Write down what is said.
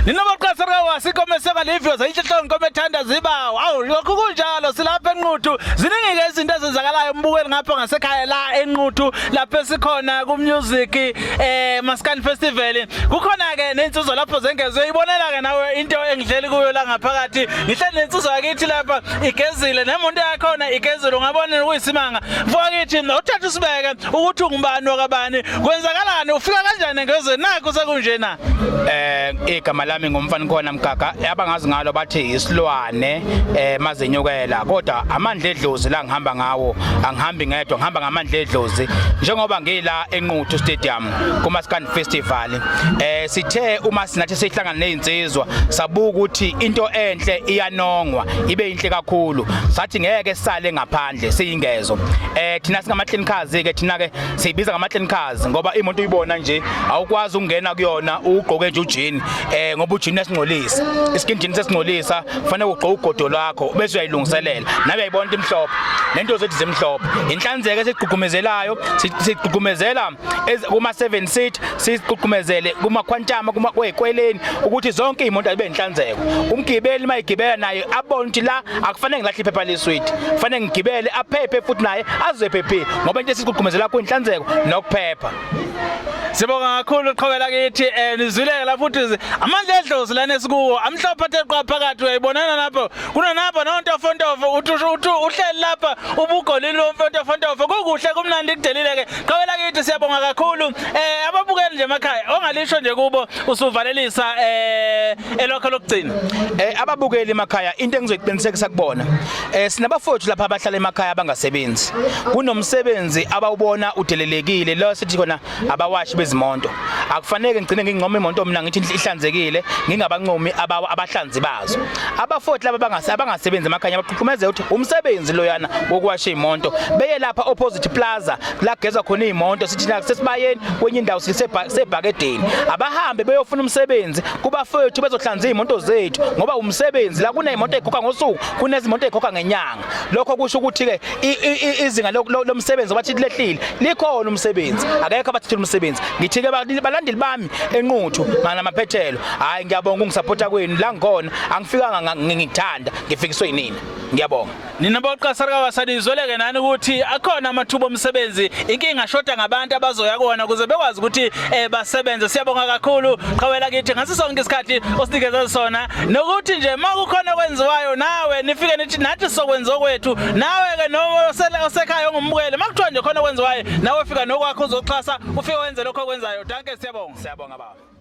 Nina baqasarka wasikome sekalivyo zayihlohlo inkomo ethanda zibawo. Awu lokhu kunjalo silapha eNquthu. Ziningi ke izinto ezenzakalayo umbukeli ngapha ngasekhaya la eNquthu lapho esikhona ku music Maskandi Festival. Kukhona ke nensizwa lapho zengezwe ibonela ke nawe into engihleli kuyo la ngaphakathi. Ngihleli nensizwa yakithi lapha igezile nemonto yakhona igezile ungabona kuyisimanga. Mfowethu uthatha usibeke ukuthi ungubani wakabani kwenzakalani ufika kanjani ngezwe nakho sekunjena. Igama lami ngumfana khona Mgaga, abangazi ngalo bathi isilwane mazinyukela, kodwa amandla edlozi la ngihamba ngawo, angihambi ngedwa, ngihamba ngamandla edlozi. Njengoba ngila eNquthu Stadium kuMaskandi Festival, sithe uma sinathi sihlangana nezinsizwa sabuka ukuthi into enhle iyanongwa ibe inhle kakhulu, sathi ngeke sisale ngaphandle siyingezo. Thina singama clean cars ke, thina ke siyibiza ngama clean cars ngoba imoto uyibona nje awukwazi ukungena kuyona ugqoke nje ujini, ngoba ujini esingcolisa iskin, jini sesingcolisa, kufanele ugqoke ugodo lwakho bese uyayilungiselela nawe. Uyayibona into imhlophe nento zethu zimhlophe, inhlanzeko esigqugqumezelayo, sigqugqumezela kuma 7 seat, sigqugqumezele kuma Quantum, kuma kwekweleni, ukuthi zonke imoto azibe inhlanzeko. Umgibeli mayigibela naye abone ukuthi la akufanele ngilahle iphepha leswidi, kufanele ngigibele aphephe futhi naye azephephile, ngoba into esigqugqumezela kuyinhlanzeko nokuphepha. Sibonga kakhulu qhobela kithi. Nizwileke la futhi amandla edlozi lana esikuwo amhlophe athe qwa phakathi, uyayibonana lapho kunanapha nontofontofo, uthi uthi uhleli lapha ubugolini lomfontofontofo, kukuhle kumnandi kudelile ke. Qhobela kithi, siyabonga kakhulu. Ababukeli nje emakhaya ongalisho nje kubo usuvalelisa elokho lokugcina. Ababukeli emakhaya, into engizoyiqinisekisa kubona, sinabafowethu lapha abahlala emakhaya abangasebenzi, kunomsebenzi abawubona udelelekile lo sithi khona abawashi bezimonto. Akufanele ngigcine ngincoma imoto mina ngithi ihlanzekile, ngingabancomi abahlanzi bazo. Abafowethu laba abangasebenzi emakhaya abaqhuqhumeze ukuthi umsebenzi loyana wokuwasha imoto, beye lapha opposite plaza la kugezwa khona imoto, sithi la sesibayeni kwenye indawo sisebhakedeni, abahambe beyofuna umsebenzi kubafowethu bezohlanza imoto zethu, ngoba umsebenzi la kunezimoto ezikhokha ngosuku, kunezimoto ezikhokha ngenyanga. Lokho kusho ukuthi ke izinga lomsebenzi bathi lehlile, likhona umsebenzi, akekho abathathile umsebenzi. Ngithi ke balandeli bami eNquthu mana amaphethelo, hayi ngiyabonga ungisupporta kwenu la ngikhona, angifikanga ngithanda, ngifikiswe yinini, ngiyabonga. Nina boqasarka wasanizweleke nani ukuthi akhona amathuba omsebenzi, inkinga shoda ngabantu abazoya kuwona ukuze bekwazi ukuthi basebenze. Siyabonga kakhulu qhawela kithi ngaso sonke isikhathi osinikeza sona, nokuthi nje makukhona okwenziwayo nawe nifike nithi nathi sokwenza okwethu. Nawe ke noma osekhaya ongumbukeli, makuthiwa nje khona okwenziwayo nawe fika nokwakho uzoxhasa, ufike wenze lokho okwenzayo. Danke, siyabonga. Siyabonga baba.